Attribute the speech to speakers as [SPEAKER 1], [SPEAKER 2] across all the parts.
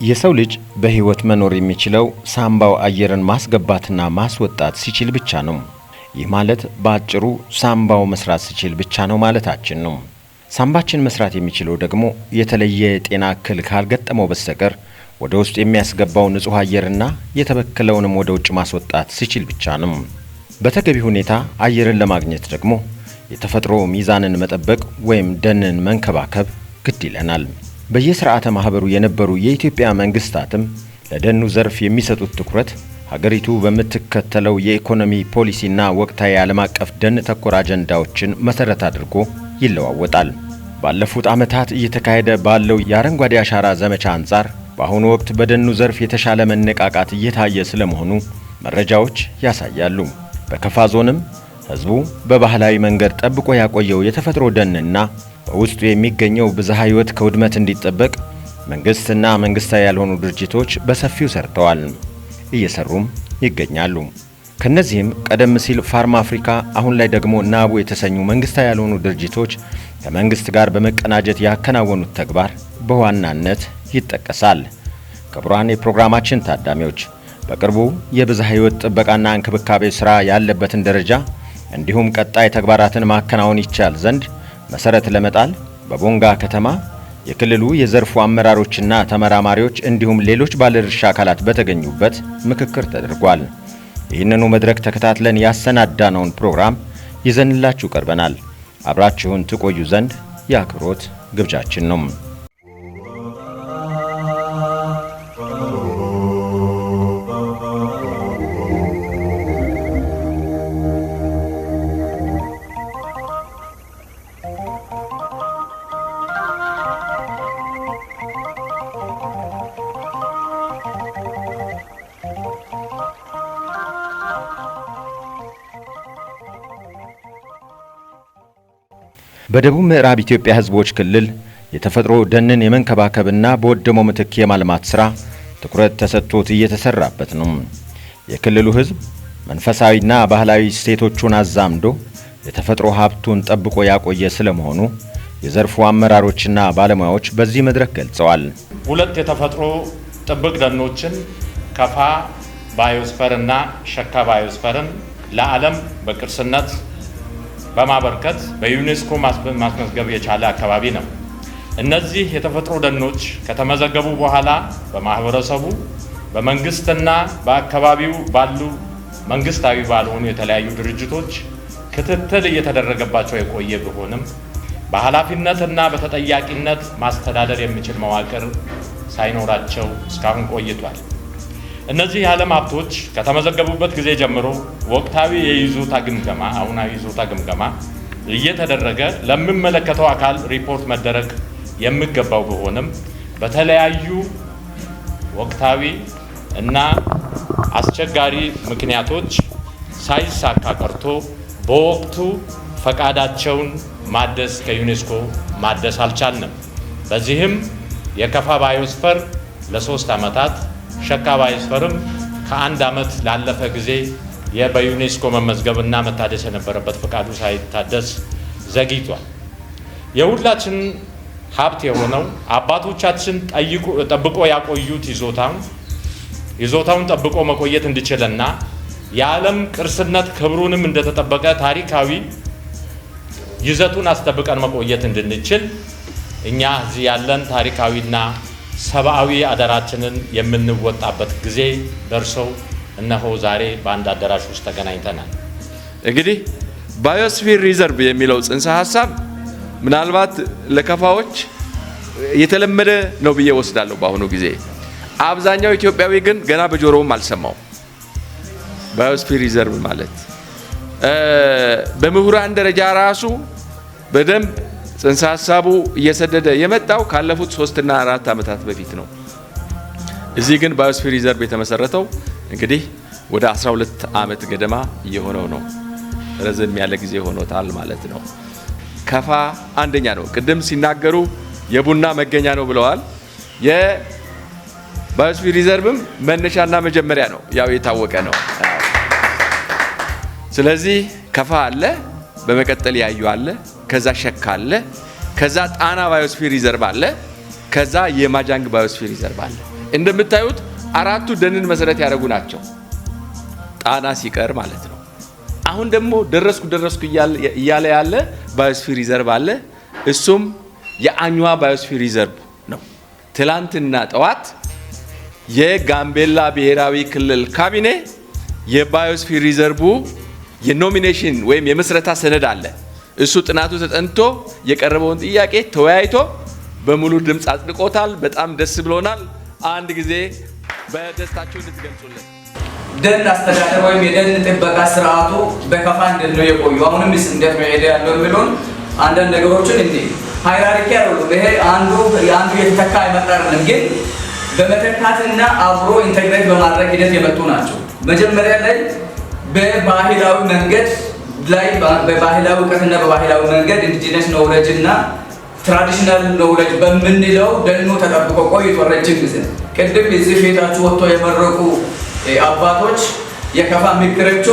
[SPEAKER 1] የሰው ልጅ በህይወት መኖር የሚችለው ሳምባው አየርን ማስገባትና ማስወጣት ሲችል ብቻ ነው። ይህ ማለት በአጭሩ ሳምባው መስራት ሲችል ብቻ ነው ማለታችን ነው። ሳምባችን መስራት የሚችለው ደግሞ የተለየ የጤና እክል ካልገጠመው በስተቀር ወደ ውስጥ የሚያስገባው ንጹህ አየርና የተበከለውንም ወደ ውጭ ማስወጣት ሲችል ብቻ ነው። በተገቢ ሁኔታ አየርን ለማግኘት ደግሞ የተፈጥሮ ሚዛንን መጠበቅ ወይም ደንን መንከባከብ ግድ ይለናል። በየስርዓተ ማህበሩ የነበሩ የኢትዮጵያ መንግስታትም ለደኑ ዘርፍ የሚሰጡት ትኩረት ሀገሪቱ በምትከተለው የኢኮኖሚ ፖሊሲና ወቅታዊ ዓለም አቀፍ ደን ተኮር አጀንዳዎችን መሰረት አድርጎ ይለዋወጣል። ባለፉት ዓመታት እየተካሄደ ባለው የአረንጓዴ አሻራ ዘመቻ አንጻር በአሁኑ ወቅት በደኑ ዘርፍ የተሻለ መነቃቃት እየታየ ስለመሆኑ መረጃዎች ያሳያሉ። በከፋ ዞንም ህዝቡ በባህላዊ መንገድ ጠብቆ ያቆየው የተፈጥሮ ደንና በውስጡ የሚገኘው ብዝሃ ሕይወት ከውድመት እንዲጠበቅ መንግስትና መንግስታዊ ያልሆኑ ድርጅቶች በሰፊው ሰርተዋል፣ እየሰሩም ይገኛሉ። ከነዚህም ቀደም ሲል ፋርም አፍሪካ፣ አሁን ላይ ደግሞ ናቡ የተሰኙ መንግስታዊ ያልሆኑ ድርጅቶች ከመንግስት ጋር በመቀናጀት ያከናወኑት ተግባር በዋናነት ይጠቀሳል። ክቡራን የፕሮግራማችን ታዳሚዎች፣ በቅርቡ የብዝሃ ሕይወት ጥበቃና እንክብካቤ ስራ ያለበትን ደረጃ እንዲሁም ቀጣይ ተግባራትን ማከናወን ይቻል ዘንድ መሰረት ለመጣል በቦንጋ ከተማ የክልሉ የዘርፉ አመራሮችና ተመራማሪዎች እንዲሁም ሌሎች ባለድርሻ አካላት በተገኙበት ምክክር ተደርጓል። ይህንኑ መድረክ ተከታትለን ያሰናዳነውን ፕሮግራም ይዘንላችሁ ቀርበናል። አብራችሁን ትቆዩ ዘንድ የአክብሮት ግብዣችን ነው። በደቡብ ምዕራብ ኢትዮጵያ ሕዝቦች ክልል የተፈጥሮ ደንን የመንከባከብና በወደመው ምትክ የማልማት ሥራ ትኩረት ተሰጥቶት እየተሰራበት ነው። የክልሉ ሕዝብ መንፈሳዊና ባህላዊ እሴቶቹን አዛምዶ የተፈጥሮ ሀብቱን ጠብቆ ያቆየ ስለመሆኑ የዘርፉ አመራሮችና ባለሙያዎች በዚህ መድረክ ገልጸዋል።
[SPEAKER 2] ሁለት የተፈጥሮ ጥብቅ ደኖችን ከፋ biosphere እና ሸካ biosphere ን ለዓለም በቅርስነት በማበርከት በዩኔስኮ ማስመዝገብ የቻለ አካባቢ ነው። እነዚህ የተፈጥሮ ደኖች ከተመዘገቡ በኋላ በማህበረሰቡ፣ በመንግስትና በአካባቢው ባሉ መንግስታዊ ባልሆኑ የተለያዩ ድርጅቶች ክትትል እየተደረገባቸው የቆየ ቢሆንም በኃላፊነትና በተጠያቂነት ማስተዳደር የሚችል መዋቅር ሳይኖራቸው እስካሁን ቆይቷል። እነዚህ የዓለም ሀብቶች ከተመዘገቡበት ጊዜ ጀምሮ ወቅታዊ የይዞታ ግምገማ፣ አሁናዊ ይዞታ ግምገማ እየተደረገ ለሚመለከተው አካል ሪፖርት መደረግ የሚገባው ቢሆንም በተለያዩ ወቅታዊ እና አስቸጋሪ ምክንያቶች ሳይሳካ ቀርቶ በወቅቱ ፈቃዳቸውን ማደስ ከዩኔስኮ ማደስ አልቻልንም። በዚህም የከፋ biosphere ለ3 ዓመታት፣ ሸካ biosphere ም ከአንድ ዓመት ላለፈ ጊዜ በዩኔስኮ መመዝገብና መታደስ የነበረበት ፈቃዱ ሳይታደስ ዘግይቷል። የሁላችን ሀብት የሆነው አባቶቻችን ጠብቆ ያቆዩት ይዞታውን ጠብቆ መቆየት እንዲችልና የዓለም ቅርስነት ክብሩንም እንደተጠበቀ ታሪካዊ ይዘቱን አስጠብቀን መቆየት እንድንችል እኛ እዚህ ያለን ታሪካዊና ሰብአዊ አደራችንን የምንወጣበት ጊዜ ደርሶ እነሆ ዛሬ በአንድ አዳራሽ ውስጥ ተገናኝተናል።
[SPEAKER 3] እንግዲህ biosphere reserve የሚለው ጽንሰ ሀሳብ ምናልባት ለከፋዎች የተለመደ ነው ብዬ ወስዳለሁ። በአሁኑ ጊዜ አብዛኛው ኢትዮጵያዊ ግን ገና በጆሮውም አልሰማው። Biosphere reserve ማለት በምሁራን ደረጃ ራሱ በደንብ ጽንሰ ሀሳቡ እየሰደደ የመጣው ካለፉት 3 እና 4 ዓመታት በፊት ነው። እዚህ ግን biosphere reserve የተመሰረተው እንግዲህ ወደ 12 ዓመት ገደማ እየሆነው ነው። ረዘም ያለ ጊዜ ሆኖታል ማለት ነው። ከፋ አንደኛ ነው። ቅድም ሲናገሩ የቡና መገኛ ነው ብለዋል። የ biosphere reserve ም መነሻና መጀመሪያ ነው፣ ያው የታወቀ ነው። ስለዚህ ከፋ አለ፣ በመቀጠል ያዩ አለ፣ ከዛ ሸካ አለ፣ ከዛ ጣና biosphere reserve አለ፣ ከዛ የማጃንግ biosphere reserve አለ። እንደምታዩት አራቱ ደንን መሰረት ያደረጉ ናቸው፣ ጣና ሲቀር ማለት ነው። አሁን ደግሞ ደረስኩ ደረስኩ እያለ ያለ biosphere reserve አለ። እሱም የአኙዋ biosphere reserve ነው። ትላንትና ጠዋት የጋምቤላ ብሔራዊ ክልል ካቢኔ የ biosphere reserve የ nomination ወይም የምስረታ ሰነድ አለ። እሱ ጥናቱ ተጠንቶ የቀረበውን ጥያቄ ተወያይቶ በሙሉ ድምፅ አጽድቆታል። በጣም ደስ ብሎናል። አንድ ጊዜ በደስታችሁ እንድትገልጹልን።
[SPEAKER 4] ደን አስተዳደር ወይም የደን ጥበቃ ስርዓቱ በከፋ እንዴት ነው የቆዩ፣ አሁንም እንዴት ነው ሄደ ያለው የሚለውን አንዳንድ ነገሮችን እንዲ hierarchy አይደሉም። ይሄ አንዱ የአንዱ የተተካ የመጣ አይደለም፣ ግን በመተካትና አብሮ integrate በማድረግ ሂደት የመጡ ናቸው። መጀመሪያ ላይ በባህላዊ መንገድ ላይ፣ በባህላዊ እውቀትና በባህላዊ መንገድ indigenous knowledge እና traditional knowledge በምንለው ደኑ ተጠብቆ ቆይቶ ረጅም ጊዜ። ቅድም እዚህ ፊታችሁ ወጥቶ የመረቁ አባቶች የከፋ ምክረቾ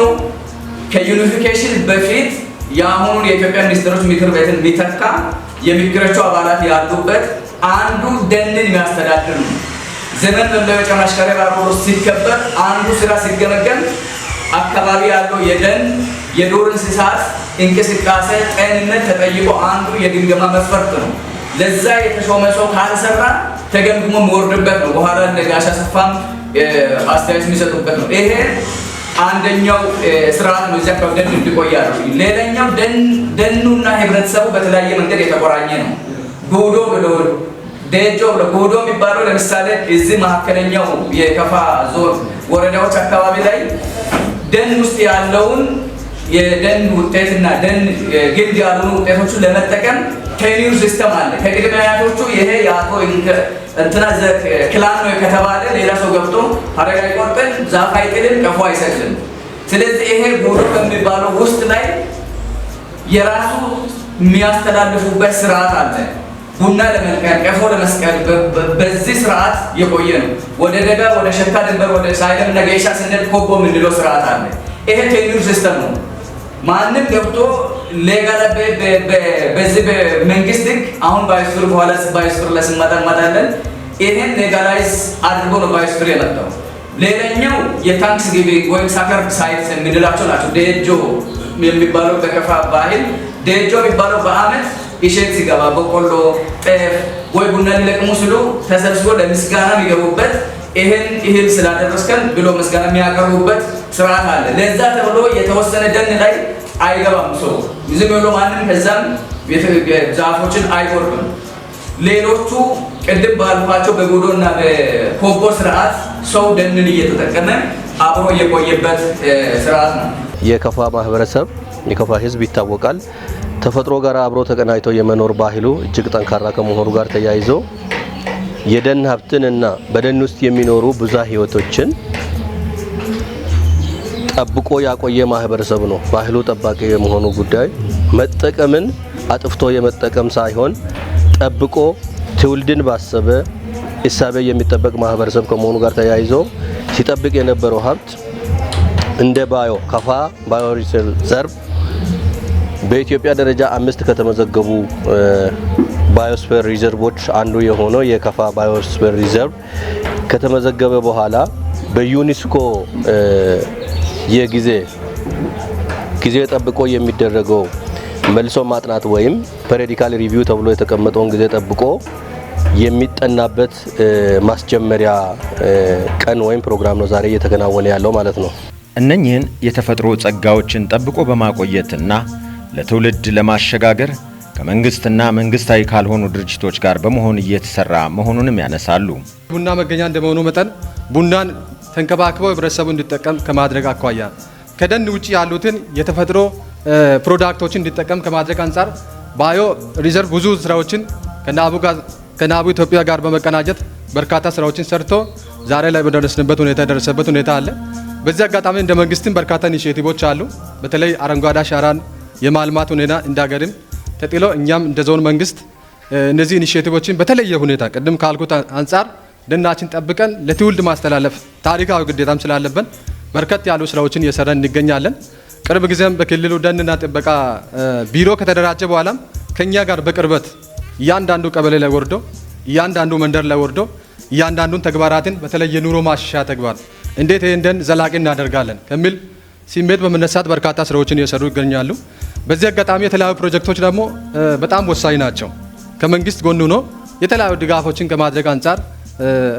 [SPEAKER 4] ከ unification በፊት የአሁኑን የኢትዮጵያ ሚኒስትሮች ምክር ቤትን የሚተካ የምክረቾ አባላት ያሉበት አንዱ ደንን የሚያስተዳድር ነው። ዘመን መለወጫ ማሽከሪያ ባሮ ሲከበር አንዱ ስራ ሲገመገም አካባቢ ያለው የደን የዱር እንስሳት እንቅስቃሴ ጤንነት ተጠይቆ አንዱ የግምገማ መስፈርት ነው። ለዛ የተሾመ ሰው ካልሰራ ተገምግሞ የሚወርድበት ነው። በኋላ እንደ ጋሻ ሰፋም አስተያየት የሚሰጡበት ነው። ይሄ አንደኛው ስርዓት ነው። እዚያ አካባቢ ደን እንዲቆይ ያደረጉ። ሌላኛው ደኑና ህብረተሰቡ በተለያየ መንገድ የተቆራኘ ነው። ጉዶ ብሎ፣ ደጆ ብሎ፣ ጉዶ የሚባለው ለምሳሌ እዚህ መካከለኛው የከፋ ዞን ወረዳዎች አካባቢ ላይ ደን ውስጥ ያለውን የደን ውጤትና ደን ግንድ ያልሆኑ ውጤቶችን ለመጠቀም tenure system አለ። ከቅድመ አያቶቹ ይሄ የአቶ እንትና clan ነው ከተባለ ሌላ ሰው ገብቶ ሀረግ አይቆርጥም፣ ዛፍ አይጥልም፣ ቀፎ አይሰቅልም። ስለዚህ ይሄ ጉዶ በሚባለው ውስጥ ላይ የራሱ የሚያስተላልፉበት ስርዓት አለ። ቡና ለመልቀም፣ ቀፎ ለመስቀል በዚህ ስርዓት የቆየ ነው። ወደ ደጋ፣ ወደ ሸካ ድንበር፣ ወደ ሳይለም እና ገይሻ ስንል ኮቦ የምንለው ስርዓት አለ። ይሄ tenure system ነው። ማንም ገብቶ legal በዚህ በመንግስት ህግ አሁን biosphere በኋላ biosphere ላይ ስንመጣ እንመጣለን። ይሄን legalize አድርጎ ነው biosphere የመጣው። ሌላኛው የ thanksgiving ወይም sacred site የምንላቸው ናቸው። ዴጆ የሚባለው በከፋ ባህል ዴጆ የሚባለው በአመት እሸት ሲገባ በቆሎ፣ ጤፍ ወይ ቡና ሊለቅሙ ሲሉ ተሰብስቦ ለምስጋና የሚገቡበት፣ ይህን እህል ስላደረስከን ብሎ ምስጋና የሚያቀርቡበት ስርዓት አለ። ለዛ ተብሎ የተወሰነ ደን ላይ አይገባም ሰው፣ ዝም ብሎ ማንም ከዛም ዛፎችን አይቆርጥም። ሌሎቹ ቅድም ባልኳቸው በጉዶ እና በኮቦ ስርዓት ሰው ደንን እየተጠቀመ አብሮ የቆየበት ስርዓት ነው።
[SPEAKER 5] የከፋ ማህበረሰብ፣ የከፋ ህዝብ ይታወቃል። ተፈጥሮ ጋር አብሮ ተቀናጅቶ የመኖር ባህሉ እጅግ ጠንካራ ከመሆኑ ጋር ተያይዞ የደን ሀብትን እና በደን ውስጥ የሚኖሩ ብዝሃ ህይወቶችን ጠብቆ ያቆየ ማህበረሰብ ነው። ባህሉ ጠባቂ የመሆኑ ጉዳይ መጠቀምን አጥፍቶ የመጠቀም ሳይሆን ጠብቆ ትውልድን ባሰበ እሳቤ የሚጠበቅ ማህበረሰብ ከመሆኑ ጋር ተያይዞ ሲጠብቅ የነበረው ሀብት እንደ ከፋ bio reserve በኢትዮጵያ ደረጃ አምስት ከተመዘገቡ biosphere reserve ኦች አንዱ የሆነው የከፋ biosphere reserve ከተመዘገበ በኋላ በዩኒስኮ የጊዜ ጊዜ ጠብቆ የሚደረገው መልሶ ማጥናት ወይም periodical review ተብሎ የተቀመጠውን ጊዜ ጠብቆ የሚጠናበት ማስጀመሪያ ቀን ወይም ፕሮግራም ነው ዛሬ እየተከናወነ ያለው ማለት ነው።
[SPEAKER 1] እነኚህን የተፈጥሮ ጸጋዎችን ጠብቆ በማቆየትና ለትውልድ ለማሸጋገር ከመንግስትና መንግስታዊ ካልሆኑ ድርጅቶች ጋር በመሆን እየተሰራ መሆኑንም ያነሳሉ።
[SPEAKER 6] ቡና መገኛ እንደመሆኑ መጠን ቡናን ተንከባክበው ህብረተሰቡ እንዲጠቀም ከማድረግ አኳያ፣ ከደን ውጪ ያሉትን የተፈጥሮ product ኦችን እንዲጠቀም ከማድረግ አንጻር bio reserve ብዙ ስራዎችን ከናቡ ኢትዮጵያ ጋር በመቀናጀት በርካታ ስራዎችን ሰርቶ ዛሬ ላይ በደረስንበት ሁኔታ የደረሰበት ሁኔታ አለ። በዚህ አጋጣሚ እንደ መንግስትም በርካታ initiative ኦች አሉ። በተለይ አረንጓዴ አሻራን የማልማት ሁኔታ እንዳገርም ተጥሎ እኛም እንደ ዞን መንግስት እነዚህ initiative ኦችን በተለየ ሁኔታ ቅድም ካልኩት አንጻር ደናችን ጠብቀን ለትውልድ ማስተላለፍ ታሪካዊ ግዴታም ስላለብን በርከት ያሉ ስራዎችን እየሰራን እንገኛለን። ቅርብ ጊዜም በክልሉ ደንና ጥበቃ ቢሮ ከተደራጀ በኋላም ከኛ ጋር በቅርበት እያንዳንዱ ቀበሌ ላይ ወርዶ፣ እያንዳንዱ መንደር ላይ ወርዶ፣ እያንዳንዱን ተግባራትን በተለይ የኑሮ ማሻሻያ ተግባር እንዴት ይህን ደን ዘላቂ እናደርጋለን ከሚል ስሜት በመነሳት በርካታ ስራዎችን እየሰሩ ይገኛሉ። በዚህ አጋጣሚ የተለያዩ ፕሮጀክቶች ደግሞ በጣም ወሳኝ ናቸው። ከመንግስት ጎን ሆኖ የተለያዩ ድጋፎችን ከማድረግ አንጻር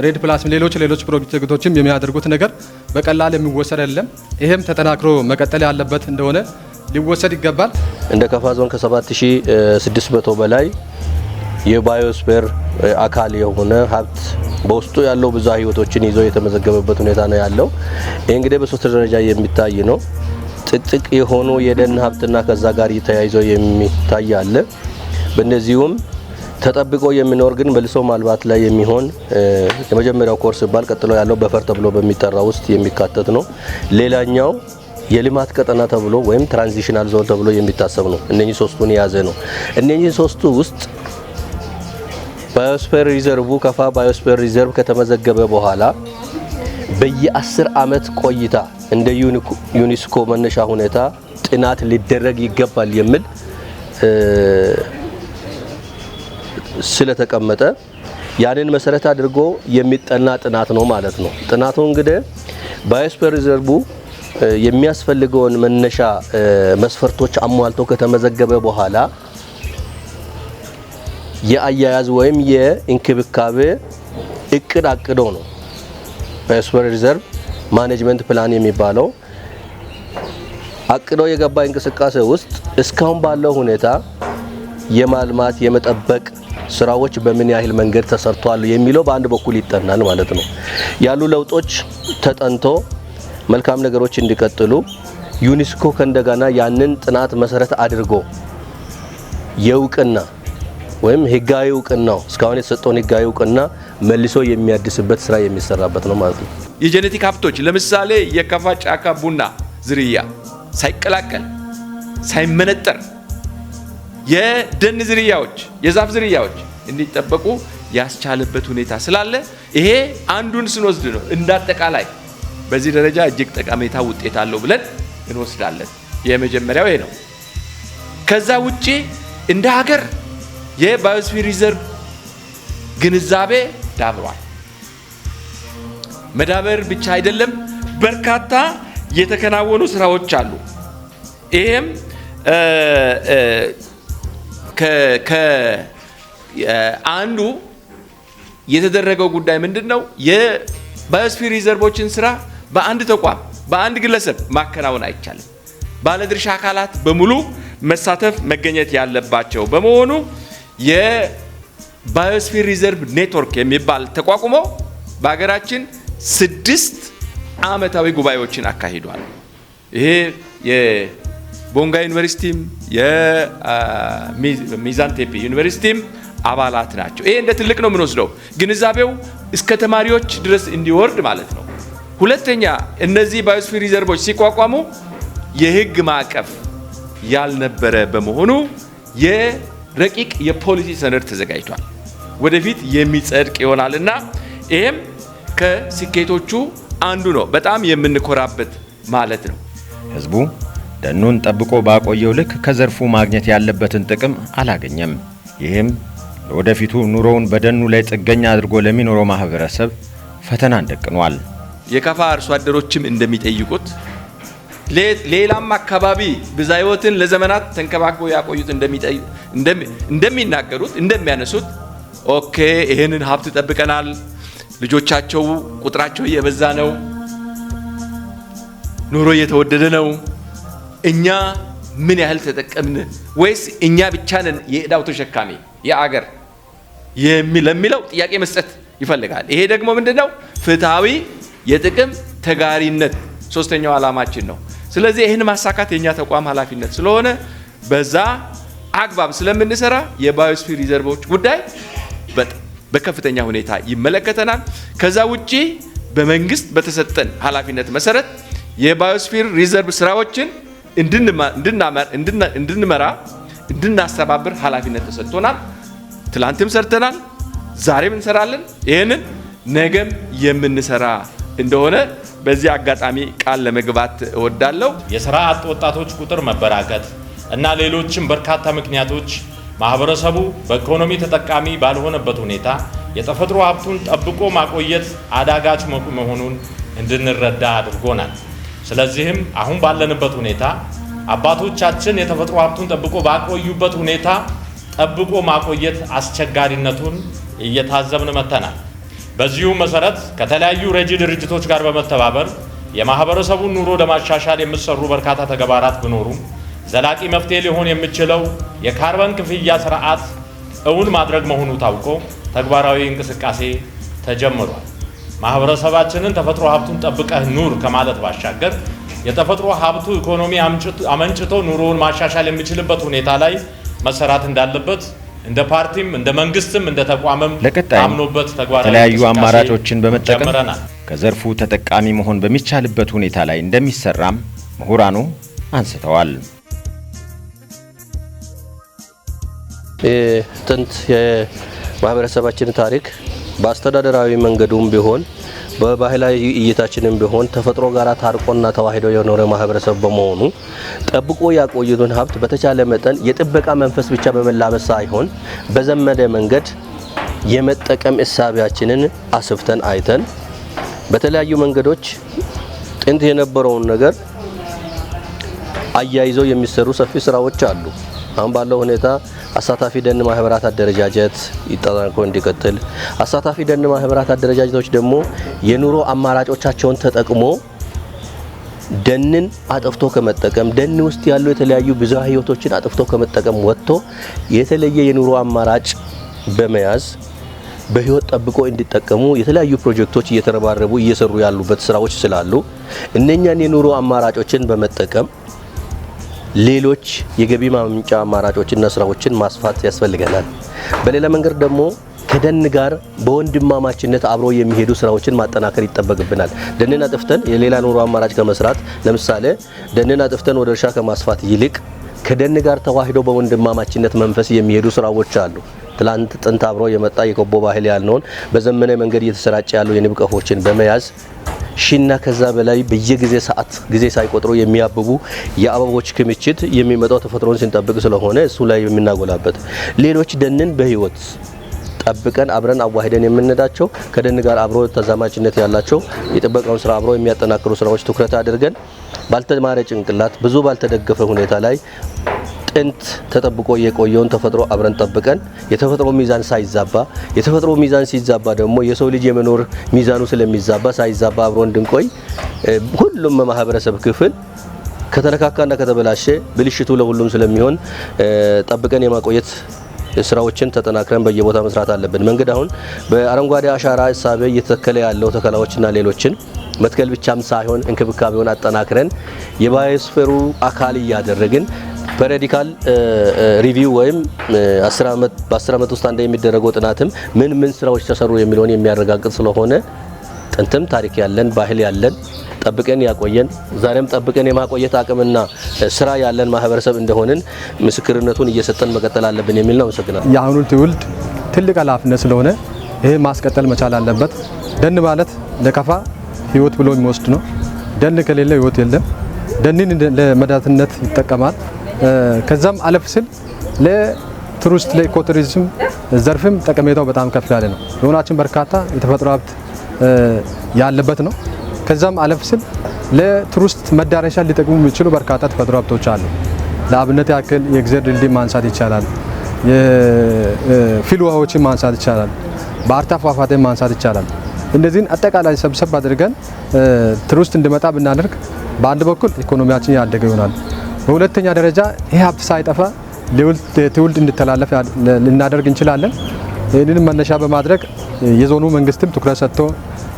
[SPEAKER 6] REDD Plus፣ ሌሎች ሌሎች ፕሮጀክቶችም የሚያደርጉት ነገር በቀላል የሚወሰድ አይደለም። ይሄም ተጠናክሮ መቀጠል ያለበት እንደሆነ ሊወሰድ ይገባል።
[SPEAKER 5] እንደ ከፋ ዞን ከ7600 በላይ የ biosphere አካል የሆነ ሀብት በውስጡ ያለው ብዝሃ ህይወቶችን ይዞ የተመዘገበበት ሁኔታ ነው ያለው። ይህ እንግዲህ በሶስት ደረጃ የሚታይ ነው። ጥቅጥቅ የሆኑ የደን ሀብትና ከዛ ጋር ተያይዞ የሚታይ አለ። በእነዚሁም ተጠብቆ የሚኖር ግን መልሶ ማልማት ላይ የሚሆን የመጀመሪያው core ሲባል ቀጥሎ ያለው buffer ተብሎ በሚጠራ ውስጥ የሚካተት ነው። ሌላኛው የልማት ቀጠና ተብሎ ወይም transitional zone ተብሎ የሚታሰብ ነው። እነኚህ ሶስቱን የያዘ ነው። እነኚህ ሶስቱ ውስጥ biosphere reserve ከፋ biosphere reserve ከተመዘገበ በኋላ በየ10 ዓመት ቆይታ እንደ ዩኒስኮ መነሻ ሁኔታ ጥናት ሊደረግ ይገባል የሚል ስለተቀመጠ ያንን መሰረት አድርጎ የሚጠና ጥናት ነው ማለት ነው። ጥናቱ እንግዲህ biosphere reserve የሚያስፈልገውን መነሻ መስፈርቶች አሟልቶ ከተመዘገበ በኋላ የአያያዝ ወይም የእንክብካቤ እቅድ አቅዶ ነው biosphere reserve management plan የሚባለው አቅዶ የገባ እንቅስቃሴ ውስጥ እስካሁን ባለው ሁኔታ የማልማት የመጠበቅ ስራዎች በምን ያህል መንገድ ተሰርቷል የሚለው በአንድ በኩል ይጠናል ማለት ነው። ያሉ ለውጦች ተጠንቶ መልካም ነገሮች እንዲቀጥሉ ዩኒስኮ ከእንደገና ያንን ጥናት መሰረት አድርጎ የእውቅና ወይም ህጋዊ እውቅናው እስካሁን የተሰጠውን ህጋዊ እውቅና መልሶ የሚያድስበት ስራ የሚሰራበት ነው ማለት ነው።
[SPEAKER 3] የ genetic ሀብቶች ለምሳሌ የከፋ ጫካ ቡና ዝርያ ሳይቀላቀል ሳይመነጠር የደን ዝርያዎች የዛፍ ዝርያዎች እንዲጠበቁ ያስቻለበት ሁኔታ ስላለ ይሄ አንዱን ስንወስድ ነው እንዳጠቃላይ በዚህ ደረጃ እጅግ ጠቀሜታ ውጤት አለው ብለን እንወስዳለን። የመጀመሪያው ይሄ ነው። ከዛ ውጪ እንደ ሀገር የ biosphere reserve ግንዛቤ ዳብሯል። መዳበር ብቻ አይደለም፣ በርካታ የተከናወኑ ስራዎች አሉ። ይሄም አንዱ የተደረገው ጉዳይ ምንድነው? የ biosphere reserve ኦችን ስራ በአንድ ተቋም በአንድ ግለሰብ ማከናወን አይቻልም። ባለድርሻ አካላት በሙሉ መሳተፍ መገኘት ያለባቸው በመሆኑ የ biosphere reserve network የሚባል ተቋቁሞ በሀገራችን 6 ዓመታዊ ጉባኤዎችን አካሂዷል። ይሄ የቦንጋ ዩኒቨርሲቲም የሚዛን ቴፒ ዩኒቨርሲቲም አባላት ናቸው። ይሄ እንደ ትልቅ ነው የምንወስደው፣ ግንዛቤው እስከ ተማሪዎች ድረስ እንዲወርድ ማለት ነው። ሁለተኛ እነዚህ biosphere reserve ኦች ሲቋቋሙ የህግ ማዕቀፍ ያልነበረ በመሆኑ የረቂቅ የፖሊሲ ሰነድ ተዘጋጅቷል። ወደፊት የሚጸድቅ ይሆናልና ይሄም ከስኬቶቹ አንዱ ነው። በጣም የምንኮራበት ማለት ነው።
[SPEAKER 1] ህዝቡ ደኑን ጠብቆ ባቆየው ልክ ከዘርፉ ማግኘት ያለበትን ጥቅም አላገኘም። ይህም ለወደፊቱ ኑሮውን በደኑ ላይ ጥገኛ አድርጎ ለሚኖረው ማህበረሰብ ፈተናን ደቅኗል።
[SPEAKER 3] የከፋ አርሶ አደሮችም እንደሚጠይቁት ሌላም አካባቢ ብዝሃ ሕይወትን ለዘመናት ተንከባክበው ያቆዩት እንደሚናገሩት እንደሚያነሱት okay ይሄንን ሀብት ጠብቀናል፣ ልጆቻቸው ቁጥራቸው እየበዛ ነው፣ ኑሮ እየተወደደ ነው፣ እኛ ምን ያህል ተጠቀምን ወይስ እኛ ብቻ ነን የዕዳው ተሸካሚ የአገር ለሚለው ጥያቄ መስጠት ይፈልጋል። ይሄ ደግሞ ምንድነው? ፍትሃዊ የጥቅም ተጋሪነት ሶስተኛው ዓላማችን ነው። ስለዚህ ይህን ማሳካት የኛ ተቋም ኃላፊነት ስለሆነ በዛ አግባብ ስለምንሰራ የ biosphere reserve ኦች ጉዳይ በከፍተኛ ሁኔታ ይመለከተናል። ከዛ ውጪ በመንግስት በተሰጠን ኃላፊነት መሰረት የ biosphere reserve ስራዎችን እንድንመራ እንድናስተባብር ኃላፊነት ተሰጥቶናል። ትላንትም ሰርተናል፣ ዛሬም እንሰራለን። ይህንን ነገም የምንሰራ እንደሆነ በዚህ አጋጣሚ ቃል ለመግባት እወዳለሁ።
[SPEAKER 2] የስራ አጥ ወጣቶች ቁጥር መበራከት እና ሌሎችም በርካታ ምክንያቶች ማህበረሰቡ በኢኮኖሚ ተጠቃሚ ባልሆነበት ሁኔታ የተፈጥሮ ሀብቱን ጠብቆ ማቆየት አዳጋች መሆኑን እንድንረዳ አድርጎናል። ስለዚህም አሁን ባለንበት ሁኔታ አባቶቻችን የተፈጥሮ ሀብቱን ጠብቆ ባቆዩበት ሁኔታ ጠብቆ ማቆየት አስቸጋሪነቱን እየታዘብን መጥተናል። በዚሁ መሰረት ከተለያዩ ረጂ ድርጅቶች ጋር በመተባበር የማህበረሰቡን ኑሮ ለማሻሻል የሚሰሩ በርካታ ተግባራት ቢኖሩም ዘላቂ መፍትሄ ሊሆን የሚችለው የካርበን ክፍያ ስርዓት እውን ማድረግ መሆኑ ታውቆ ተግባራዊ እንቅስቃሴ ተጀምሯል። ማህበረሰባችንን ተፈጥሮ ሀብቱን ጠብቀህ ኑር ከማለት ባሻገር የተፈጥሮ ሀብቱ ኢኮኖሚ አመንጭቶ ኑሮውን ማሻሻል የሚችልበት ሁኔታ ላይ መሰራት እንዳለበት እንደ ፓርቲም እንደ መንግስትም እንደ ተቋምም
[SPEAKER 1] ለቀጣይም
[SPEAKER 2] አምኖበት ተግባራዊ
[SPEAKER 1] የተለያዩ
[SPEAKER 2] እንቅስቃሴ
[SPEAKER 1] አማራጮችን በመጠቀም
[SPEAKER 2] ጀምረናል።
[SPEAKER 1] ከዘርፉ ተጠቃሚ መሆን በሚቻልበት ሁኔታ ላይ እንደሚሰራም ምሁራኑ አንስተዋል።
[SPEAKER 5] ጥንት የማህበረሰባችን ታሪክ በአስተዳደራዊ መንገዱም ቢሆን በባህላዊ እይታችንም ቢሆን ተፈጥሮ ጋር ታርቆና ተዋህዶ የኖረ ማህበረሰብ በመሆኑ ጠብቆ ያቆዩትን ሀብት በተቻለ መጠን የጥበቃ መንፈስ ብቻ በመላበስ ሳይሆን በዘመደ መንገድ የመጠቀም እሳቢያችንን አስፍተን አይተን በተለያዩ መንገዶች ጥንት የነበረውን ነገር አያይዘው የሚሰሩ ሰፊ ስራዎች አሉ። አሁን ባለው ሁኔታ አሳታፊ ደን ማህበራት አደረጃጀት ይጠናክሮ እንዲቀጥል፣ አሳታፊ ደን ማህበራት አደረጃጀቶች ደግሞ የኑሮ አማራጮቻቸውን ተጠቅሞ ደንን አጥፍቶ ከመጠቀም፣ ደን ውስጥ ያሉ የተለያዩ ብዝሃ ህይወቶችን አጥፍቶ ከመጠቀም ወጥቶ የተለየ የኑሮ አማራጭ በመያዝ በህይወት ጠብቆ እንዲጠቀሙ የተለያዩ ፕሮጀክቶች እየተረባረቡ እየሰሩ ያሉበት ስራዎች ስላሉ እነኛን የኑሮ አማራጮችን በመጠቀም ሌሎች የገቢ ማምንጫ አማራጮችና ስራዎችን ማስፋት ያስፈልገናል። በሌላ መንገድ ደግሞ ከደን ጋር በወንድማማችነት አብሮ የሚሄዱ ስራዎችን ማጠናከር ይጠበቅብናል። ደንን አጥፍተን የሌላ ኑሮ አማራጭ ከመስራት፣ ለምሳሌ ደንን አጥፍተን ወደ እርሻ ከማስፋት ይልቅ ከደን ጋር ተዋህዶ በወንድማማችነት መንፈስ የሚሄዱ ስራዎች አሉ። ትላንት ጥንት አብሮ የመጣ የቆቦ ባህል ያልነውን በዘመናዊ መንገድ እየተሰራጨ ያሉ የንብ ቀፎችን በመያዝ ሺና ከዛ በላይ በየጊዜ ሰዓት ጊዜ ሳይቆጥሩ የሚያብቡ የአበቦች ክምችት የሚመጣው ተፈጥሮን ስንጠብቅ ስለሆነ እሱ ላይ የምናጎላበት፣ ሌሎች ደንን በህይወት ጠብቀን አብረን አዋህደን የምንሄዳቸው ከደን ጋር አብሮ ተዛማጅነት ያላቸው የጥበቃውን ስራ አብሮ የሚያጠናክሩ ስራዎች ትኩረት አድርገን ባልተማረ ጭንቅላት ብዙ ባልተደገፈ ሁኔታ ላይ ጥንት ተጠብቆ የቆየውን ተፈጥሮ አብረን ጠብቀን የተፈጥሮ ሚዛን ሳይዛባ፣ የተፈጥሮ ሚዛን ሲዛባ ደግሞ የሰው ልጅ የመኖር ሚዛኑ ስለሚዛባ፣ ሳይዛባ አብሮ እንድንቆይ ሁሉም ማህበረሰብ ክፍል ከተነካካና ከተበላሸ ብልሽቱ ለሁሉም ስለሚሆን ጠብቀን የማቆየት ስራዎችን ተጠናክረን በየቦታ መስራት አለብን። መንገድ አሁን በአረንጓዴ አሻራ እሳቤ እየተተከለ ያለው ተከላዎችና ሌሎችን መትከል ብቻም ሳይሆን እንክብካቤውን አጠናክረን የ biosphere ኡ አካል እያደረግን periodical review ወይም 10 ዓመት በ10 ዓመት ውስጥ አንዴ የሚደረገው ጥናትም ምን ምን ስራዎች ተሰሩ የሚለውን የሚያረጋግጥ ስለሆነ ጥንትም ታሪክ ያለን፣ ባህል ያለን፣ ጠብቀን ያቆየን፣ ዛሬም ጠብቀን የማቆየት አቅምና ስራ ያለን ማህበረሰብ እንደሆንን ምስክርነቱን እየሰጠን መቀጠል አለብን የሚል ነው። አመሰግናለሁ።
[SPEAKER 6] የአሁኑ ትውልድ ትልቅ ኃላፊነት ስለሆነ ይሄ ማስቀጠል መቻል አለበት። ደን ማለት ለከፋ ህይወት ብሎ የሚወስድ ነው። ደን ከሌለ ህይወት የለም። ደንን ለመድኃኒትነት ይጠቀማል። ከዛም አለፍ ሲል ለቱሪስት ለኢኮቱሪዝም ዘርፍም ጠቀሜታው በጣም ከፍ ያለ ነው። ዞናችን በርካታ የተፈጥሮ ሀብት ያለበት ነው። ከዛም አለፍ ሲል ለቱሪስት መዳረሻ ሊጠቅሙ የሚችሉ በርካታ ተፈጥሮ ሀብቶች አሉ። ለአብነት ያክል የእግዜር ድልድይ ማንሳት ይቻላል። የፍል ውሃዎችን ማንሳት ይቻላል። ባህርታ ፏፏቴን ማንሳት ይቻላል። እነዚህን አጠቃላይ ሰብሰብ አድርገን ቱሪስት እንዲመጣ ብናደርግ በአንድ በኩል ኢኮኖሚያችን ያደገ ይሆናል። በሁለተኛ ደረጃ ይህ ሀብት ሳይጠፋ ለትውልድ እንዲተላለፍ ልናደርግ እንችላለን። ይህንን መነሻ በማድረግ የዞኑ መንግስትም ትኩረት ሰጥቶ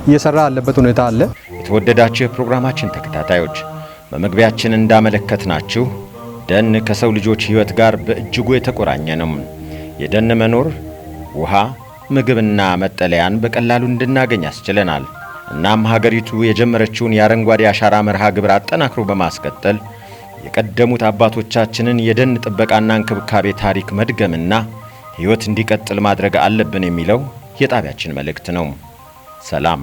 [SPEAKER 6] እየሰራ ያለበት ሁኔታ አለ።
[SPEAKER 1] የተወደዳችሁ የፕሮግራማችን ተከታታዮች፣ በመግቢያችን እንዳመለከትናችሁ ደን ከሰው ልጆች ሕይወት ጋር በእጅጉ የተቆራኘ ነው። የደን መኖር ውሃ፣ ምግብና መጠለያን በቀላሉ እንድናገኝ ያስችለናል። እናም ሀገሪቱ የጀመረችውን የአረንጓዴ አሻራ መርሃ ግብር አጠናክሮ በማስቀጠል የቀደሙት አባቶቻችንን የደን ጥበቃና እንክብካቤ ታሪክ መድገምና ሕይወት እንዲቀጥል ማድረግ አለብን የሚለው የጣቢያችን መልእክት ነው። ሰላም።